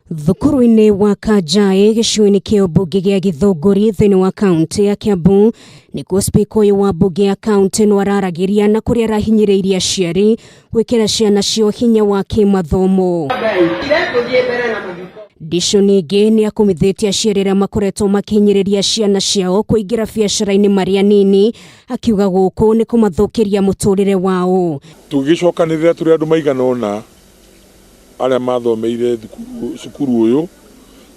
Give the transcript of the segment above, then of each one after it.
Thukuru-inĩ wa Kanjaĩ gĩcigo-inĩ kĩa ũmbunge gĩa Gĩthũngũri thĩinĩ wa kaunti ya Kiambu nĩkuo spika ũyũ wa mbunge ya kaunti ĩno araragĩria na kũrĩa arahinyĩrĩirie aciari gwĩkĩra ciana ciao hinya wa kĩmathomo. Ndicũ ningĩ nĩ akũmithĩtie aciari arĩa makoretwo makĩhinyĩrĩria ciana ciao kũingĩra biacara-inĩ marĩ anini, akiuga gũkũ nĩ kũmathũkĩria mũtũrĩre wao. Tũgĩcokanĩrĩra tũrĩ andũ maigana ũna arĩa mathomeire cukuru ũyũ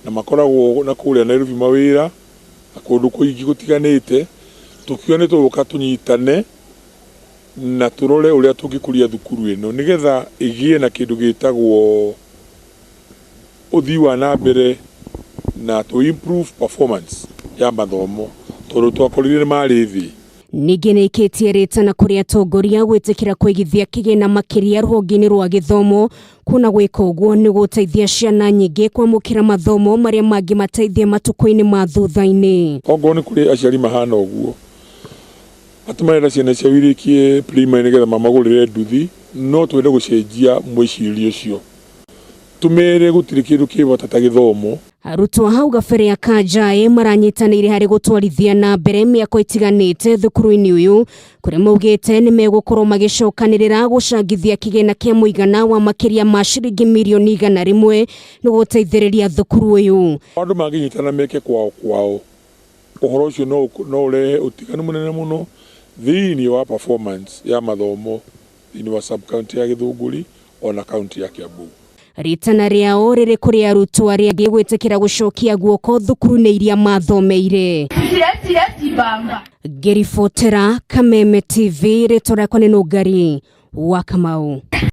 na makoragwo na kũrĩa Nairobi mawĩra na kũndũ kũingĩ gũtiganĩte, tũkiuga nĩ tũgũka tũnyitane na tũrore ũrĩa tũngĩkũria thukuru ĩno nĩgetha ĩgĩe na kĩndũ gĩtagwo ũthii wa na mbere na to improve performance ya mathomo tondũ twakorire nĩ marĩ thĩ. Ningĩ nĩ ĩkĩtie rĩtana kũrĩ atongoria gwĩtĩkĩra kũigithia kĩgĩna makĩria rũhonge-inĩ rwa gĩthomo kuona gwĩka ũguo nĩ gũteithia ciana nyingĩ kwamũkĩra mathomo marĩa mangĩmateithia matukũ-inĩ ma thutha-inĩ. Ongorwo nĩ kũrĩ aciari mahana ũguo atĩ marenda ciana ciao irĩkie primary nĩgetha mamagũrĩre nduthi, no twende gũcenjia mwĩcirĩrie ũcio, tũmere gũtirĩ kĩndũ kĩ bata ta gĩthomo. Arutwo hau gabere ya Kanjaĩ maranyitanĩire harĩ gũtwarithia na mbere mĩako ĩtiganĩte thukuru-inĩ ũyũ kũrĩa maugĩte nĩ megũkorwo magĩcokanĩrĩra gũcangithia kĩgĩna kĩa mũigana wa makĩria ma ciringi mirioni 100 nĩ gũteithĩrĩria thukuru ũyũ. Andũ mangĩnyitana meke kwao kwao, ũhoro ũcio no ũrehe ũtiganu mũnene mũno thĩinĩ wa performance ya mathomo thĩinĩ wa sub county ya Gĩthũngũri ona kaunti ya Kiambu. Ritana rĩao rĩrĩ kũrĩ arutwo arĩa angĩ gwĩtĩkĩra gũcokia guoko thukuru-inĩ iria mathomeire. Ngĩribotera Kameme TV, rĩtwa rĩakwa nĩ Nũngari wa Kamau.